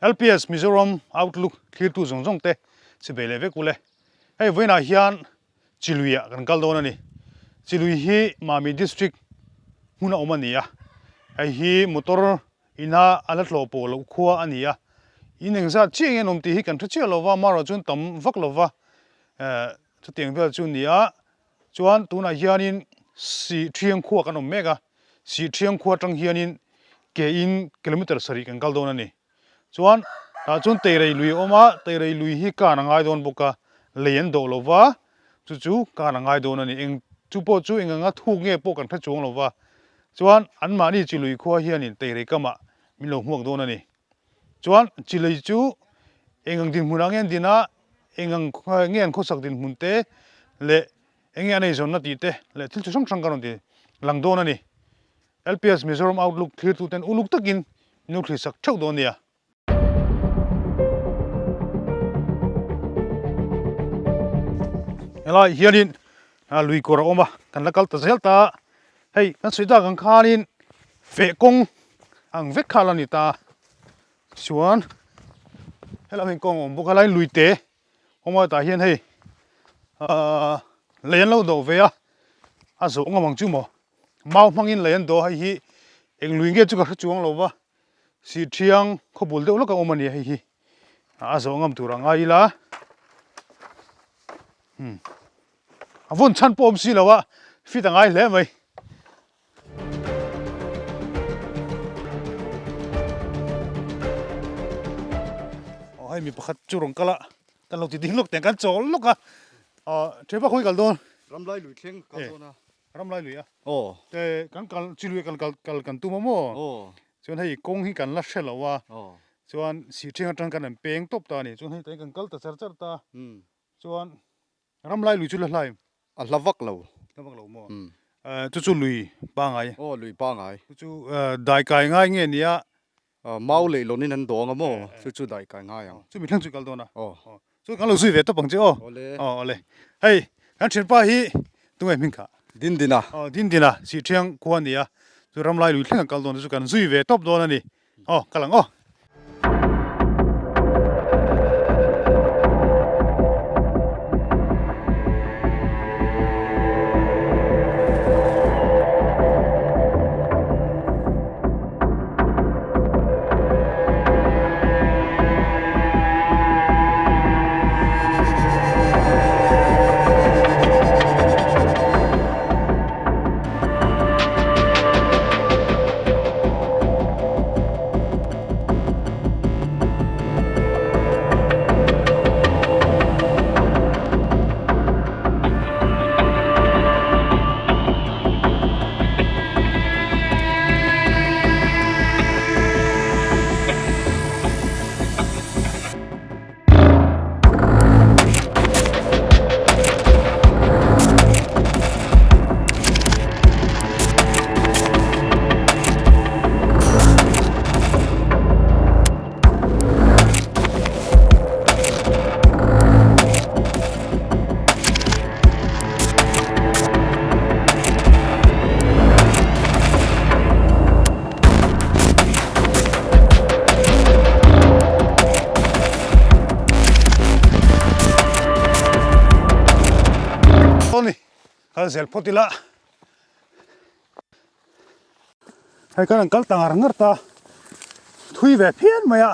LPS Mizoram Outlook thlirtu zawng zawng te chibei leh vek ule. Hei vawiinah hian Chiluiah kan kal dawn a ni. Chilui hi Mami District hmuna awm a ni a. Hei hi motor ina a la tlawh pawh loh khua a ni a. In engzat chiah nge an awm tih hi kan hre chiah lo va, amaherawh chuan tam vak lo va chutiang vel chu a ni a. Chuan tunah hianin Sihṭhiang khua kan awm mek a, Sihṭhiang khua atang hianin ke in kilometer sarih kan kal dawn a ni. Chuan tah chuan Teirei lui a awm a, Teirei lui hi kan a ngai dawn bawk a, lei an dawh lo va, chu chu kan a ngai dawn a ni. Eng chu pawh chu eng anga thuk nge pawh kan hre chuang lo va, chuan anmahni chi lui khua hianin Teirei kamah min lo hmuak dawn a ni. Chuan chi lui chu eng ang dinhmunah nge an din a, eng ang nge an khawsak dinhmun te leh eng nge an eizawnna tih te leh thil chi hrang hrang kan rawn ti lang dawn a ni. LPS Mizoram Outlook thlirtuten uluk takin min lo thlisak theuh dawn nia. Helai hianin lui kawr a awm a, kan la kal ta zel ta a, hei kan sawi tak ang khanin feh kawng ang vek kha a la ni ta a, chuan helai hian kawng a awm bawk a, helai lui te awm a tah hian hei ahh lei an lo dawh ve a, a zawh ngam ang chu maw. Mau hmangin lei an dawh a, hei hi eng lui nge chu ka hre chuang lo va, Sihṭhiang khawbul deuh lawk a awm a ni hei hi, a zawh ngam tur a ngai ila, umm a vawn chhan pawh awm si lo a, fit a ngai hle mai. Aw hei mi pakhat chu rawn kal a, kan lo ti ding lawk teh kan chawl lawk a, aw ṭhianpa khawi kal dawn? Ramlai lui thleng kal dawn a. Ramlai lui a. Aw. Te kan kal chi lui kan kal kal kan tum a maw? Aw. Chuan hei kawng hi kan la hre lo a. Aw. Chuan sihṭhiang atang kan an peng tawp ta a ni. Chuan hei tain kan kal ta char char ta. Umm. Chuan Ramlai lui chu la hlai. A hla vak lo. Hla vak lo maw? Umm. Chu chu lui pangai. Aw lui pangai. Chu chu dai kai ngai nge nia? Mau leh lawnin an dawng a maw? Chu chu dai kai ngai ang. Chu mi thleng chu i kal dawn a? Aw. Chu kan lo zui ve tawp ang che aw. Awle. Aw awle. Hei kan thianpa hi tunge hming kha? Dindina. Aw Dindina Sihthiang khua a ni a. Chu Ramlai lui thleng an kal dawn a chu kan zui ve tawp dawn a ni. Aw kal ang aw. Tawni kal zel phawt ila hei kan an kal ta ngar ngar ta thui ve phian mai a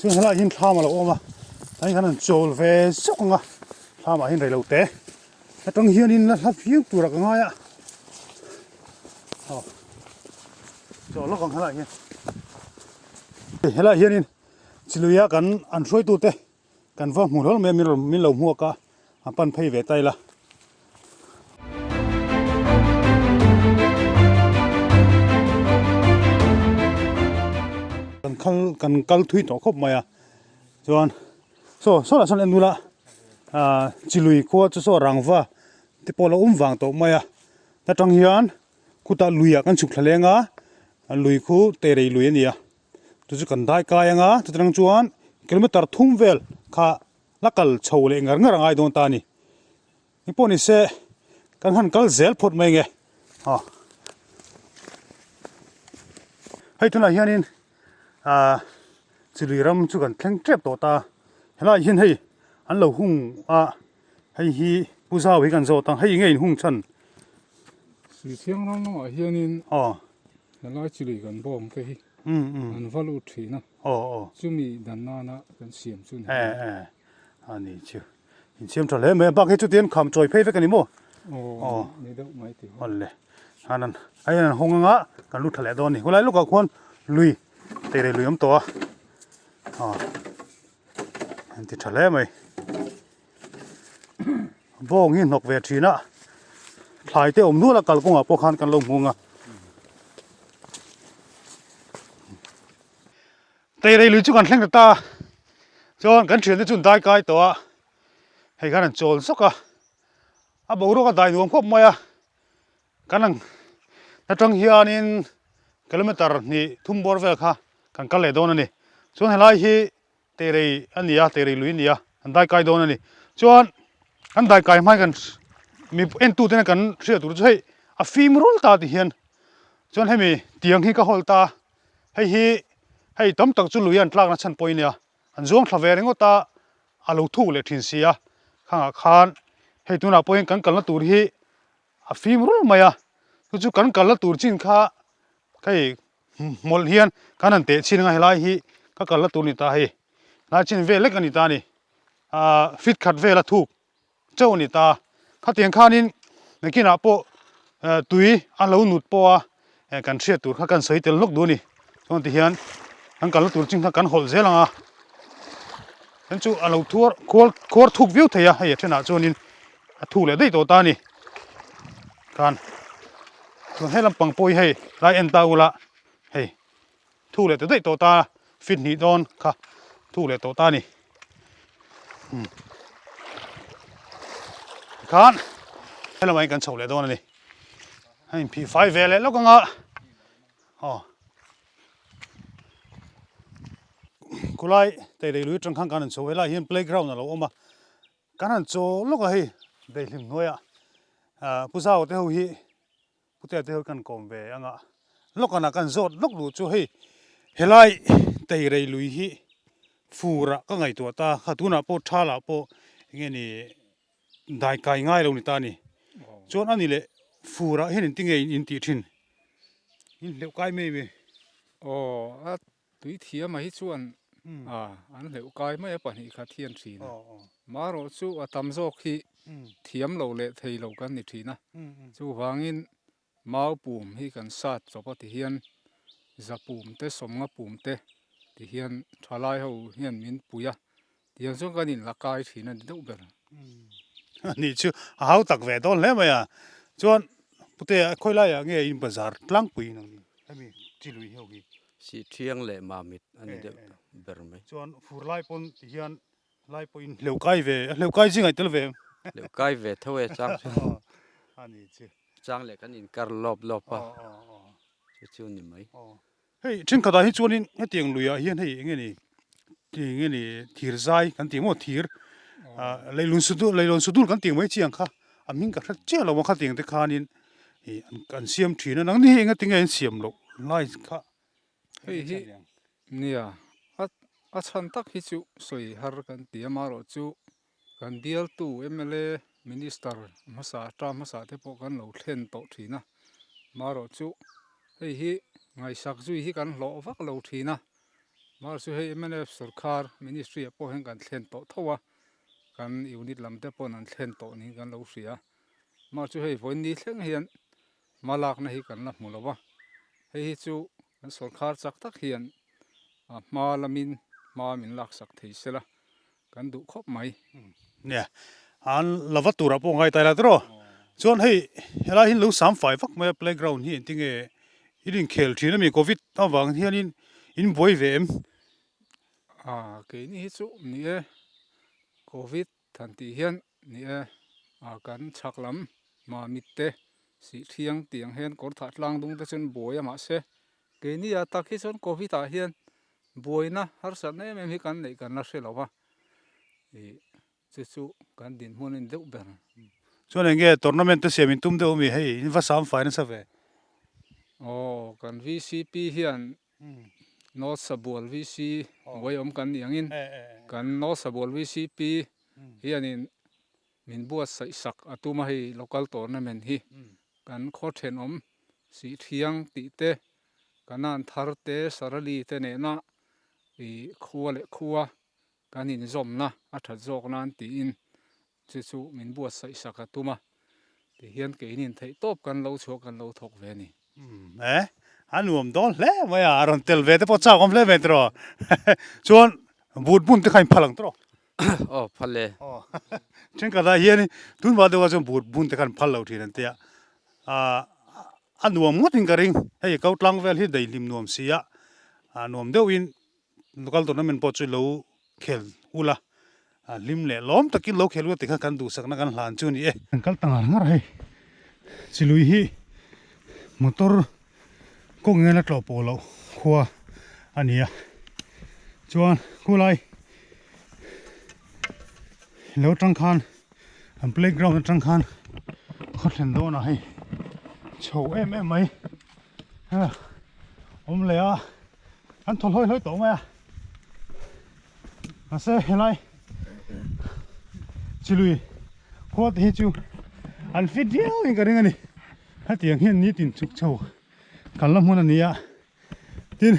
chuan helaiah hian thlam a lo awm a tah hian an chawl ve zawk ang a thlamah hian reilo te atang hianin la hla viau turah ka ngai a aw chawl lawk ang helaiah hian helaiah hianin chiluia kan an hruaitute Kan va hmu hlawl mai a, min lo hmuak a, a pan phei ve ta ila. Kan khal kan kal thui tawh khawp mai a, chuan saw saw lah sawn en ula ah chilui khua chu saw rangva te pawh a lo awm vang tawh mai a, ta tang hian khutah luiah kan chhuk thla leng a, lui khu teirei lui a ni a. Chu chu kan dai kai anga chutang chuan kilometer thum vel kha la kal chho leh ngar ngar a ngai dawn ta a ni. Engpawh ni se kan han kal zel phawt mai nge aw. Hei tunah hianin Ahh chilui ram chu kan thleng tep tawh ta. Helaiah hian hei an lo hung a, hei hi Pu Zau hi kan zawt a, hei enge in hung chhan? Suithiang ram lamah hianin helai chilui kan bawng te hi an va lut thin a, chumi dan nana kan siam chu ni. A ni chu. In siam tha hle mai a, bak hi chutiang kham chawi phei vek a ni maw? Aw, ni deuh mai tih ho. Awle, khan an hei an hawng anga kan lut tha leh dawn a ni. Khawlai lawkah khuan lui teirei lui awm tawh a, aw an ti tha hle mai. Bawng hi hnawk ve thin a, thlai te awm nual a kalkawngah pawh khan kan lo hmu ang a. Teirei lui chu kan thleng ta ta a, chuan kan thiante chu an dai kai tawh a, hei khan an chawl zawk a, a boruak a dai nuam khawp mai a, kan ang atang hianin kilometer hnih thum bawr vel kha kan kal leh dawn a ni, chuan helai hi Teirei a ni a, Teirei lui a ni a, an dai kai dawn a ni, chuan kan dai kai hma hian kan mi entu tena kan hriat tur chu hei a fim rul ta ti hian chuan hemi tiang hi ka hawl ta. Hei hi hei tam tak chu lui an tlakna chhan pawh i nia, an zuang thla ve ringawt a, a lo thuk leh thin si a, khangah khan hei tunah pawhin kan kalna tur hi a fim rul mai a, chu chu kan kalna tur chin kha hei hmawlh hian kan han teh chin anga helai hi ka kalna tur a ni ta hei, helai chin vel lek a ni ta a ni, ah fit khat vel a thuk. Chauh a ni ta. Khatiang khanin nakinah pawh tui a lo nut pawh a kan hriat tur kha kan sawi tel lawk duh a ni. Chuan tihian kan kalna tur chin kha kan hawlh zel ang a, chuan chu a lo thuar khuar khuar thuk viau thei a, hei a thenah chuanin a thuk leh daih tawh ta a ni. Khan chuan he lampang pawh hi hei lai en ta ula hei. Thu leh ta daih tawh ta, fit hnih dawn kha thu leh tawh ta a ni. Tikhan helamah hian kan chho leh dawn a ni. A inphih fai ve leh lawk anga aw khulai teirei lui atang khan kan han chho helaiah hian playground a lo awm a, kan han chaw lawk a hei daihlim hnuaiah ah Pu Zau te ho hi Putea te ho kan kawm ve anga lawkana kan zawt lawk duh chu hei helai teirei lui hi furah ka ngaihtuah ta kha tunah pawh thalah pawh enge ni dai kai ngai lo ni ta ni chuan ani leh furah hian engtinge in tih thin in hleuh kai mai mai. Aw a Tui thiamah hi chuan an hleuh kai mai a pahnih khat hian thin a, marawh chu a tam zawk hi thiam lo leh thei lo kan ni thin a, chuvangin mau pum hi kan sat chawp a ti hian za pum te sawmnga pum te ti hian thalai ho hian min pui a, tiang chuan kan inla kai thin a ni deuh ber. Anih chu a hau tak ve dawn hle mai a, chuan Putea khawi laiah nge in bazar tlangpui nang ni hemi chi lui ho hi? Sih thiang leh mamit a ni deuh ber mai. Chuan fur lai pawn ti hian lai pawhin hleuh kai ve, hleuh kai zingah i tel ve em? Hleuh kai ve tho e chang chu. A ni chu. Chang leh kan inkar lawp lawp a, chu chu ni mai. Hei thenkhatah hi chuanin hetiang luiah hian hei enge ni enge ni thir zai kan tih maw thir ah leilawn su dul leilawn su dul kan tih mai chiang kha a hming ka hre chiah lo a khatiang te khanin ih an siam thin a nangni hi enga tinge an siam loh lai kha hei hi nia a a chhan tak hi chu sawi har kan ti a marawh chu kan bialtu mla minister hmasa term hmasa te pawh kan lo thlen tawh thin a marawh chu hei hi ngaihsak zui hi kan hlawh vak lo thin a marawh chu hei mnf sawrkar ministry ah pawh hian kan thlen tawh tho a kan unit lam te paw'n an thlen tawh niin kan lo hria marawh chu hei vawiin ni thleng hian hma lakna hi kan la hmu lo va hei hi chu kan sawrkar chak tak hian a hma lamin hma min laksak thei sela kan duh khawp mai. Nia, an la va turah pawh ngai tai la tiraw. Chuan hei helai hi lo sam fai vak mai a playground hi engtinge in inkhel thin ami covid avang hianin in buai ve em? Ah keini hi chu ni e, covid than tih hian ni e, ah kan chhak lam mamit te sih thiang tiang hian kawr thah tlang dung te chuan buai a mahse keini ah tak hi chuan covid ah hian Buaina harsatna em em hi kan neih kan la hre lo va, ih chu chu kan dinhmun a ni deuh ber. Chuan eng nge tournament te siam in tum deuh ami hei in va sam fai nasa ve? Aw kan VCP hian. North Sabual VC buai awm kan nih angin kan North Sabual VCP hianin min buatsaih sak a tum a hei local tournament hi kan khaw thenawm Sihthiang tih te Kanan thar te Sarali te nena ih khua leh khua kan inzawmna a that zawk nan tiin chu chu min buatsaih sak a tum a, tihian keinin theih tawp kan lo chhuah kan lo thawk ve a ni. Umm e, a nuam dawn hle mai a, a rawn tel ve te pawh chak awm hle mai tiraw. Chuan but hmun te kha in phal ang tiraw? Aw phal e. Aw thenkhatah hian tunhma deuhah chuan but hmun te kha an phal lo thin an tia, ah a nuam ngawtin ka ring, hei ko tlang vel hi daihlim nuam si a, ah nuam deuhin Local tournament pawh chu lo khel ula, a hlim leh lawm takin lo khel ula tikha kan duhsakna kan hlan chu a ni e. Kan kal ta ngar ngar a hei, chilui hi motor kawng engena tlawh pawh loh khua a ni a, chuan khulai lo tang khan an playground atang khan khaw thlen dawnah hei chho em em mai awm leh a. An thaw hlawi hlawi tawh mai a, mahse helai chilui khua te hi chu an fit viau in ka ring a ni, hetiang hian nitin chhuk chho kan la hmun a ni a, tin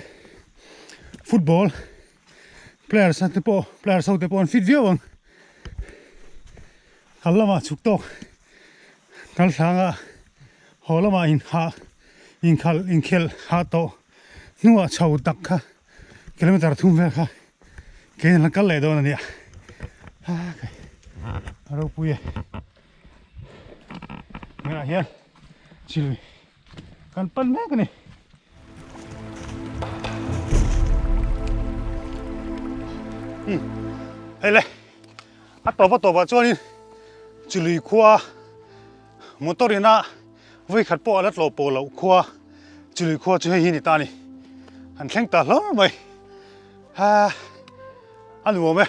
football players te pawh players ho te pawh an fit viau ang, kal lamah chhuk tawk kal thlanga haw lamah inhah inkhalh inkhelh hah tawh. Hnuah chho tak kha kilometer thum vel kha kein an kal leh dawn a nia a ropui e tunah hian chilui kan pan mek a ni. Hei le a tawp a tawpah chuanin chilui khua motor ina Vui khat pawh a la tlawh pawh loh khua, chului khua chu hei hi ni ta a ni. An thleng ta hlawm mai. Ha, a nuam e.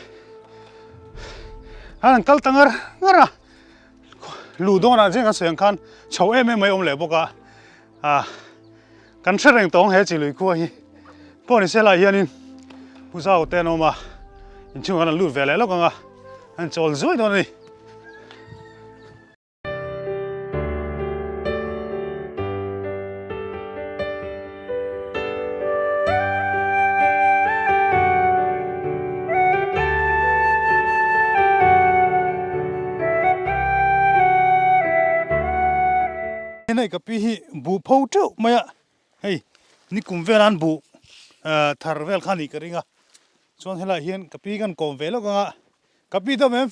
An kal ta ngar ngar a. Luh dawnah zing an sawi ang khan chho em em mai awm leh bawk a. A, kan hre reng tawng he chilui khua hi. Pawh ni se lai hianin Pu Zau te an awm a, inchhungah an lut ve leh lawk ang a, an chawl zuai dawn a ni. Hei ka pi hi buh pho teuh mai a, hei nikum vel an buh thar vel kha a nih ka ring a, chuan helaiah hian ka pi kan kawm ve lawk ang a, ka pi dam em?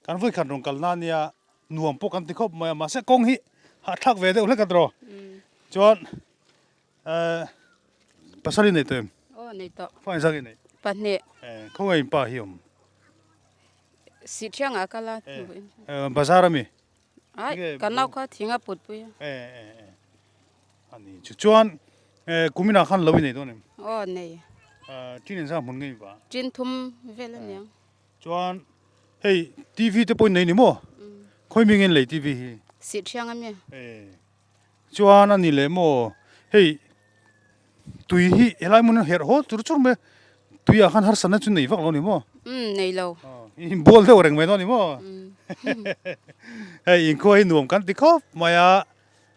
Kan vawi khat rawn kal na nia nuam pawh kan ti khawp mai a mahse kawng hi hahthlak ve deuh hlek a tiraw chuan eh pasal i nei tawh em? Aw nei tawh. Fa engzah nge i neih? Pahnih. Eh khawngaih in pa hi awm? Sihṭhiangah a kal a. Eh bazar ami? Ai kan nau kha thing a put pui a. Eh eh eh a ni chu chuan eh kuminah khan lo i nei dawn em? Aw nei. Eh ṭin engzah hmun nge i va? Ṭin thum vel a niang. Chuan hei TV te pawh in nei ni maw? Khawi mi nge in lei TV hi? Sih thiang a mi. Eh. Chuan a ni leh maw? Hei tui hi helai hmun herh haw chur chur mai a, tui ah khan harsatna chu nei vak lo ni maw? Umm nei lo. In bual deuh reng mai dawn ni maw? Hei inkhua hi nuam kan ti khawp mai a,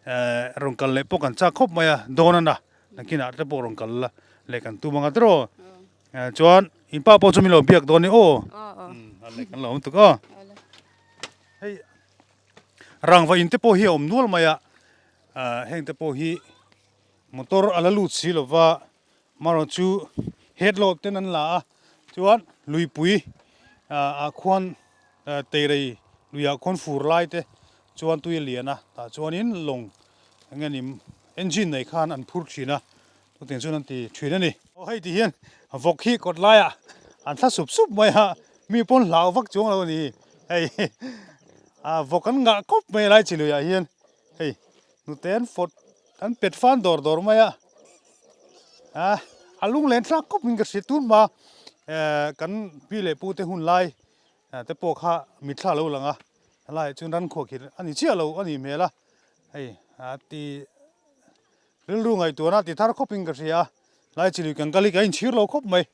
eh rawn kal leh pawh kan chak khawp mai a, dawn a na, nakinah te pawh rawn kal la leh kan tum ang a tiraw? Chuan in pa pawh chu min lo biak dawn ni aw. Kan lo awm tuk aw. Hei rangva in te pawh hi a awm nual mai a, heng te pawh hi motor a la lut si lova marawh chu head load ten an la a, chuan luipui ah khuan teirei luiah khuan fur lai te chuan tui a lian a, tah chuanin lawng eng nge ni engine nei khan an phur thin a. Chutiang chuan an ti thin a ni. Aw hei ti hian vawk hi kawt laiah an thla sup sup mai a, mi pawn hlau vak chuang lo a ni. Hei ah vawk an ngah khawp mai a lai chi luiah hian hei hnute an fawt an pet fan dawr dawr mai a, ah a lunglen thlak khawp in ka hria tun hma eh kan pi leh pu te hun lai te pawh kha mitthla a lo lang a, helaiah chuan ran khuahkhirh a ni chiah lo a nih hmel a, hei a ti. Rilru ngaihtuahna ti thar khawpin ka hria. Lai chi lui kan kal hi ka inchhir lo khawp mai.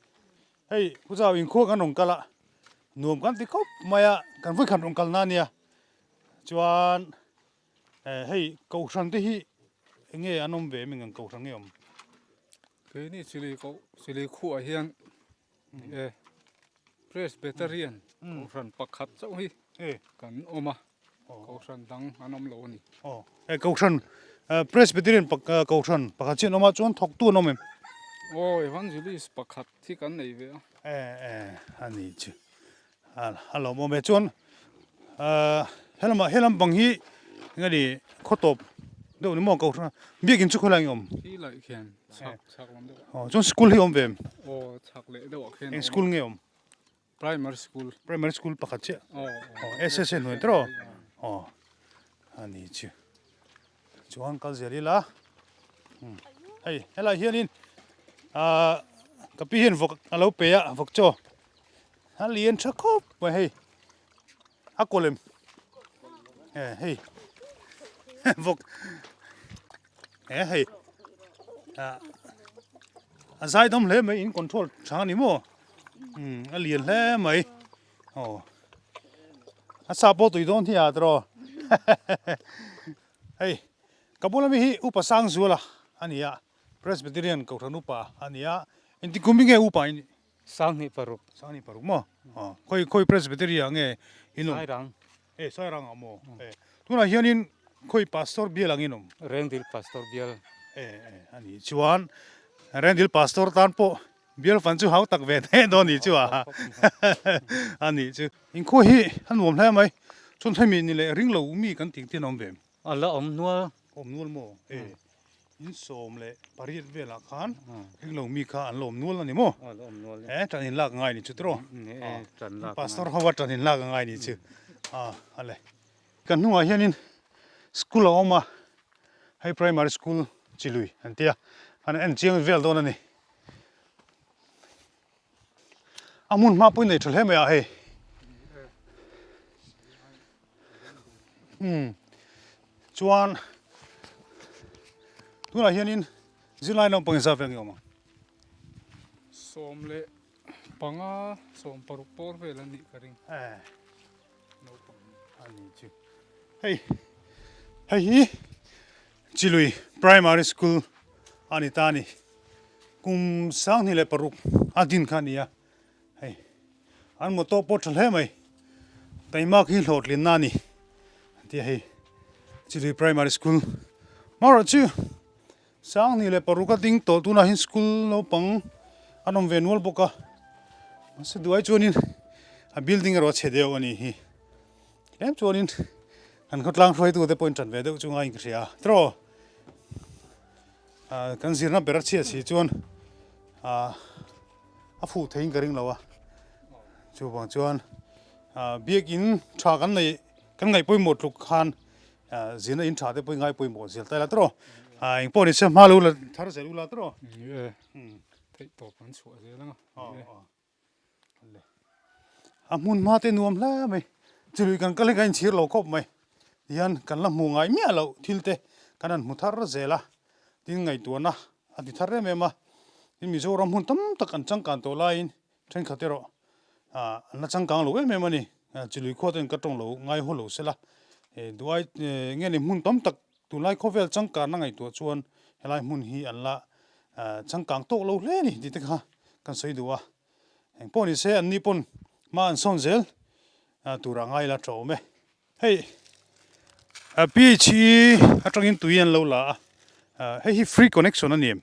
Hei Pu Zau inkhua kan rawn kal a, nuam kan ti khawp mai a, kan vawikhat rawn kalna a nia. Chuan hei kohhran te hi eng nge an awm ve em eng ang kohhran nge awm? Keini chili koh chili khuah hian e Presbyterian kohhran pakhat chauh hi kan awm a. Kohhran dang an awm lo a ni. Aw, he Kohhran Presbyterian Kohhran pakhat chian awm a, chuan thawktu an awm em? Aw, Evangelist pakhat hi kan nei ve a. E, e, a ni chu. A lawm awm e. Chuan helamah he lampang hi eng a ni khaw tawp deuh ni maw Kohhran biakin chu khawilai nge awm? Khi laih khian chhak chhak lam deuh. Aw, chuan school hi awm ve em? Aw, chhak leh deuhah khian a awm. Eng school nge awm? Primary school. Primary school pakhat chiah. Aw SSA hnuai tawh. Aw a ni chu. Chuan kal zel ila. Hei helai hianin ah ka pi hian vawk a lo pe a vawk chaw. A lian tha khawp mai hei. A kawlem. Hei vawk he hei a zai dawm hle mai in control tha a ni maw umm a lian hle mai aw a sa pawh tui dawn hi a tawh hei ka bula mi hi upa Sangzuala a ni a Presbyterian Kohhran upa a ni a engti kum hi nge upa i nih. 2006. 2006 maw? Aw, khawi khawi Presbytery ah nge in awm? Sairang. E, Sairang ah maw? E, tunah hianin khawi Pastor bial ang in awm? Rengdil Pastor bial. E, e, a ni chuan Rengdil Pastor tan pawh bial fan chu hau tak ve daih dawn ni chu a, a ni chu. Inkhua hi a nuam hle mai, chuan hemi ni leh ring lo mi kan tih te an awm ve em? A la awm nual. Awm nual maw? E, in 18 velah khan ringlo mi kha an la awm nual a ni maw? A la awm nual e. E, tan in lak ngai ni chu tiraw? E, tan lak ngai. Pastor ho a tan in lak ngai ni chu. A, a le. Kan hnungah hianin school a awm a, hei primary school chi lui an tia, an en chiang vel dawn a ni. A hmun hma pawhin nei tha hle mai a hei. Umm chuan tunah hianin zirlai naupang in zat vel nge awm ang? 15 16 pawr vel an nih ka ring. Eh naupang a ni chu. Hei hei hi Chilui Primary School a ni ta a ni. Kum 2006 a din kha a ni a, hei an motor pawh tha hle mai, taimak hi hlawhtlinna a ni an ti a hei Chilui Primary School marawh chu 2006 a ding tawh tunah hian school naupang an awm ve nual bawk a, mahse duai chuanin a building erawh a chhe deuh a ni hi tlem chuanin kan khawtlang hruaitute pawhin tan ve deuh chu ngaiin ka hria a tiraw. Kan zirna ber a chhiat si chuan a fuh theiin ka ring lo a, chuvang chuan biakin tha kan nei kan ngaih pawimawh tluk khan zirna in tha te pawh i ngai pawimawh zel ta ila tawh eng pawh ni se hma lo la thar zel ula tawh. Theih tawp an chhuah zel ang a. A hmun hma te nuam hle mai, chului kan kal hi kan inchhir lo khawp mai, tihian kan la hmu ngai miah loh thil te kan han hmu thar zel a, tin ngaihtuahna a ti thar em em a, tin Mizoram hmun tam tak an changkan tawh laiin thenkhat erawh ah an la changkang lo em em a ni, chului khua ten ka tawng lo ngai haw lo sela, duai nge ni hmun tam tak tunlai khawvel changkanna ngaihtuah chuan helai hmun hi an la changkang tawk lo hle a ni tih te kha kan sawi duh a. Eng pawh ni se an ni pawn hma an sawn zel tur a ngai la tha awm e. Hei PHE atangin tui an lo la a, hei hi free connection a ni em?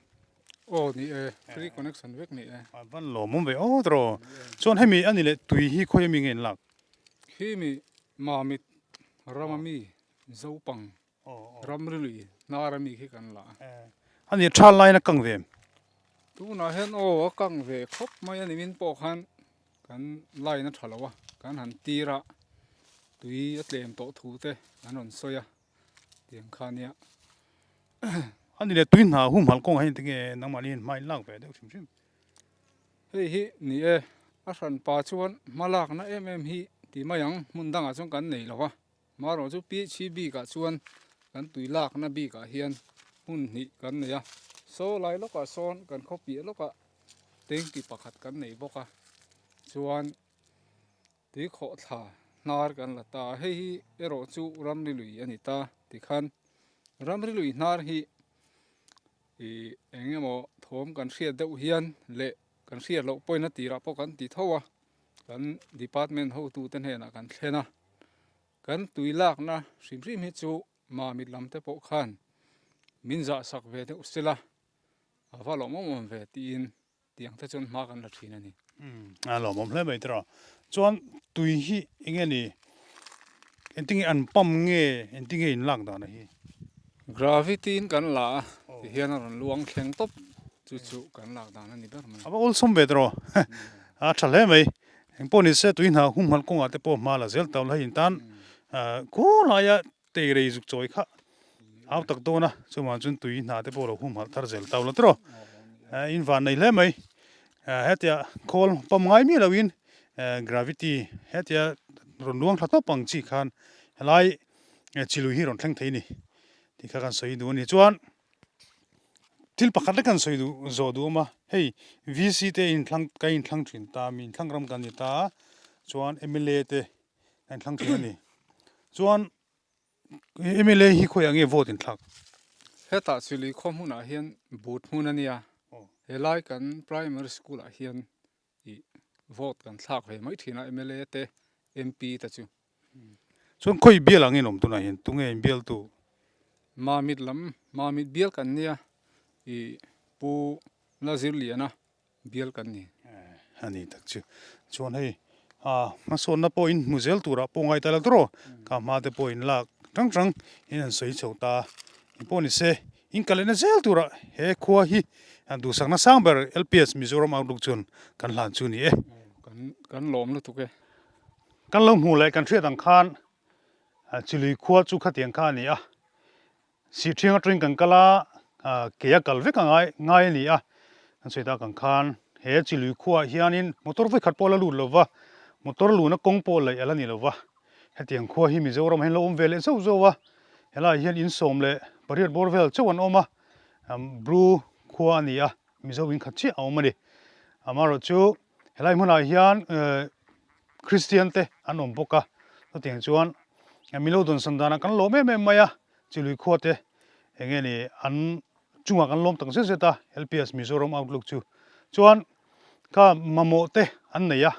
Aw ni e, free connection vek ni e. A van lawmawm ve aw tawh. Chuan hemi a ni leh tui hi khawi ami nge an lak? Khi mi Mamit rama mi Zopang Ramri lui hnar ami khi kan la a. A ni tha lain a kang ve em? Tunah hian aw a kang ve khawp mai a ni min pawh khan kan line a tha lo a, kan han tir a tui a tlem tawh thu te an rawn sawi a tiang kha nia. A ni leh tui hna humhalh kawngah hian tinge nangmahni hian hma in lak ve deuh hrim hrim? Hei hi ni e, a hranpa chuan hma lakna em em hi ti mai ang, hmun dangah chuan kan nei lo a. Marawh chu PHC bikah chuan kan tui lakna bikah hian hmun hnih kan nei a. Saw lai lawkah sawn kan khaw piah lawkah tanky pakhat kan nei bawk a chuan tui khawh thla hnar kan la ta a hei hi erawh chu ramri lui a ni ta tikhan ramri lui hnar hi ih eng emaw thawm kan hriat deuh hian leh kan hriat loh pawhin a tirah pawh kan ti tho a kan department hotute hnenah kan thlen a kan tui lakna hrim hrim hi chu Mamit lam te pawh khan min zah sak ve deuh sela a va lawmawm awm ve tiin tiang te chuan hma kan la thin a ni. A lawmawm hle mai tiraw. Chuan tui hi enge ni engtinge an pump nge engtinge in lak dan a hi? Gravity in kan la a ti hian a rawn luang thleng tawp chu chu kan lak dan a ni ber mai. A va awlsawm ve tiraw. A tha hle mai. Engpawh ni se tui hna humhalh kawngah te pawh hma la zel tawh la hei in tan khawlaia tei rei zuk chawi kha au tak dawn a chuvang chuan tui hna te pawh lo humhalh thar zel tawh la tiraw in van nei hle mai hetia khawl pawm ngai miah loin gravity hetia rawn luang thla tawp ang chi khan helai chilui hi rawn thleng thei a ni tih kha kan sawi duh a ni chuan. Thil pakhat lek kan sawi duh zawh duh awm a, hei VC te inthlang ka inthlang thin ta mi inthlang ram kan ni ta a, chuan mla te ka inthlang thin a ni. Chuan mla hi khawiah nge vote inthlak? Hetah Chilui khaw hmunah hian but hmun a nia, helai kan primary school ah hian ih vote kan thlak ve mai thin a mla te MP te chu. Chuan khawi bial ang in awm tunah hian tunge in bial tu? Mamit lam Mamit bial kan nia ih Pu Lazirliana bial kan ni. A ni tak chu. Chuan hei hmasawnna pawh in hmu zel turah pawh ngai ta lo tawrh aw. Ka hma te pawh in lak tang tang in an sawi chho ta. Eng pawh ni se in kal lehna zel turah he khua hi duhsakna sang ber LPS Mizoram Outlook chuan kan hlan chu ni e. Kan kan lawm lutuk e. Kan lo hmuh leh kan hriat ang khan Chilui khua chu khatiang kha a ni a. Sihṭhiang aṭangin kan kal a, ke a kal vek a ngai ngai a ni a. Kan sawi tak ang khan he Chilui khuaah hianin motor vawikhat pawh a la lut lo va, motor luna kawng pawh laih a la ni lo va. Hetiang khua hi Mizoram ah hian lo awm ve leh zauh zauh a, helaiah hian in 18 bawr vel chauh an awm a, Bru khua a ni a, Mizo in khat chiah a awm a ni. Amaherawhchu helai hmunah hian Kristian te an awm bawk a, chutiang chuan Milo dawnsan danah kan lawm em em mai a, Chilui khua te eng nge ni an chungah kan lawm tak zet zet a, LPS Mizoram Outlook chu. Chuan kha mamawh te an nei a,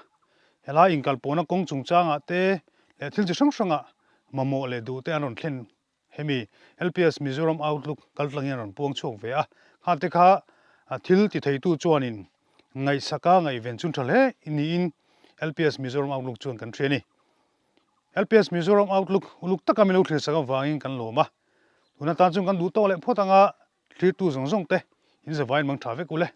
helai inkalpawhna kawng chungchangah te leh thil chi hrang hrangah mamawh leh duh te an rawn thlen Hemi LPS Mizoram Outlook kaltlang hian rawn puang chhuak ve a, khate kha thil ti theitu chuanin ngaihsaka ngaihven chun tha hle niin LPS Mizoram Outlook chuan kan hria a ni. LPS Mizoram Outlook uluk taka min lo thlirsak avangin kan lawm a, tun atan chuan kan duh tawk leh phawt anga thlirtu zawng zawng te in zavaiin mang tha vek ule.